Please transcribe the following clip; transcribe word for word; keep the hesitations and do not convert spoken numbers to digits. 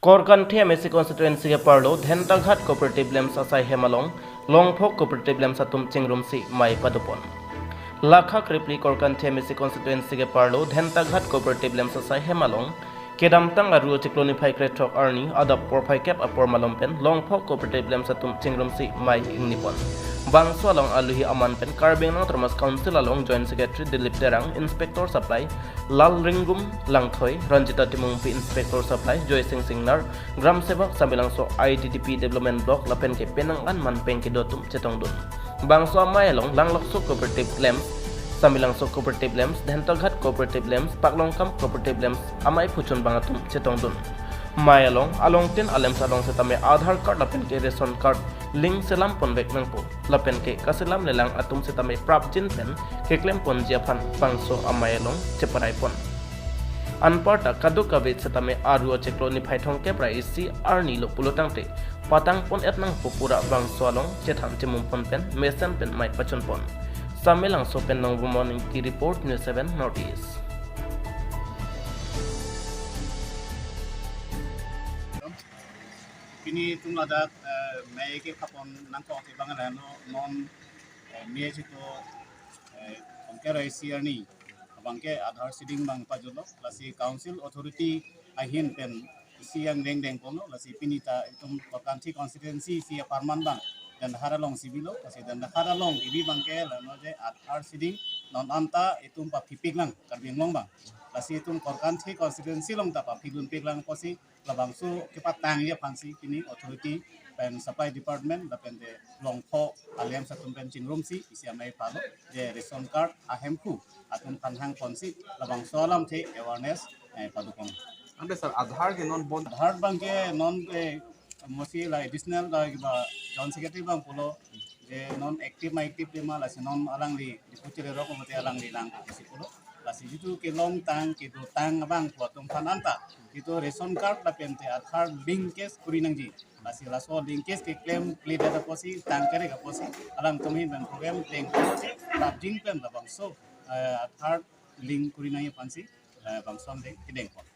Korkanthi M A C constituency ke-arlo Dhentaghat Cooperative Lamps asai hem along Longpho Cooperative Lamps atum chingrumsi mei padopon. Lakha krepli Korkanthi M A C constituency ke-arlo Dhentaghat Cooperative Lamps asai hem along kedamtang Aru achiklo niphai krethrok arni adap porphai kep apor malom pen Longpho Cooperative Lamps atum chingrumsi mei ingnipon. Bangso along aluhi aman pen Karbi Anglong Autonomous Council along Joint Secretary Dilip Terang, Inspector Supply Lalringgum Langthoi, Ranjita Timungpi, Inspector Supply Joysing Singnar, Gram Sevak Samelangso I T D P Development Block lapen ke penang an manpeng kedo atum chetongdun. Bangso amei along Langlokso Cooperative Lamps, Samelangso Cooperative Lamps, Dhentaghat Cooperative Lamps, Paklongkam Cooperative Lamps amei phuchun bang atum chetongdun. Mei along alongtin a-lamps along setame Aadhaar card lapen ke ration card link selam ponvek nangpo lapen ke kaselam lelang atum setame prapjin pen keklem ponji aphan bangso amei along cheparaipon. Anparta kadokave setame Aru achiklo niphai thomkep ra isi arni lo pulotangte patang pon-et nangpo pura bangso along chethan chemum pon pen mesen pen mei pachunpon. Samelangso pen Nongbomon Ingti report, News seven North East. Pini itum ladak, eh, mei kepapon nangkok abang la non, non, eh, mei chito, eh, thromkep ra isi arni abang ke Aadhaar seeding bang pajutlo, lasi council authority ahin pen isi angdeng dengponlo, lasi pini ta itum Korkanthi constituency isi aparman bang Dendahar alongsi bilo, lasi Dendahar along kebi abang ke la non je Aadhaar seeding non anta itum paphipiklang Karbi Anglong bang, lasi itum Korkanthi constituency along ta paphidunpiklang pusi labangso kepatangji aphansi pini authority pen supply department lapen de Longpho a-lamps atum pen chingrumsi isi amei palo, je ration card ahemphu atum aphan hangponsi labangso alamthe awareness, eh, padopon. Ante sir, Aadhaar ke non bon? Aadhaar abang ke non ke mosi la additional la kiba Joint Secretary bang pulo, je non active ma active tema, lasi non alangli dipu chile rok mate alangli lang pusi pulo. Lasi jitu kelongtang kedotang abang pu atum aphan anta jitu ration card lapen te Aadhaar linkage kuri nangji, lasi laso linkage keklem kalidet apotsi tang kerek apotsi alangtum ahin pen program dengponsi prapjin pen labangso, eh, Aadhaar link kuri nangji aphansi, eh, bangso angdeng kedengpon.